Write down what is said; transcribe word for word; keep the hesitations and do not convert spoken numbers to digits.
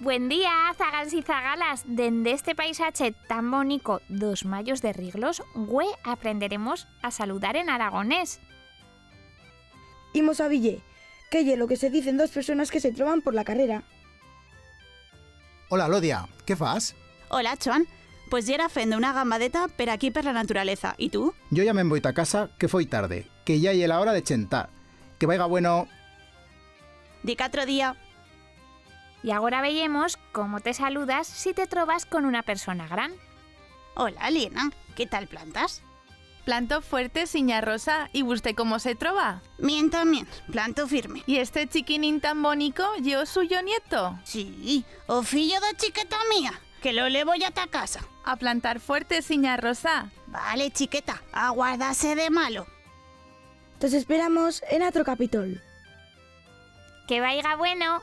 Buen día, zagals y zagalas. Dende este paisache tan bonico d'os Mallos de Riglos, hue aprenderemos a saludar en aragonés. Imos a viyer qué ye lo que se dicen dos personas que se troban por la carrera. Hola, Lodia, qué fas? Hola, Chuan. Pues yera fendo una gambadeta per aquí per la naturaleza. Y tu? Yo ya me'n voi ta casa, que foi tarde, que ya ye la hora de chentar. Que vaiga bueno. Dica atro día. Y agora veyemos cómo te saludas si te trobas con una persona gran. Hola, Lina. Qué tal plantas? Planto fuerte, sinyá Rosa, y vusté cómo se troba? Bien tamién, planto firme. Y este chiquinín tan bonico, ye o suyo nieto? Sí, o fillo d'a chiqueta mía, que lo levo ya ta casa. A plantar fuerte, sinyá Rosa. Vale, chiqueta, a guardar-se de malo. Tos esperamos en atro capítol. Que vaiga bueno.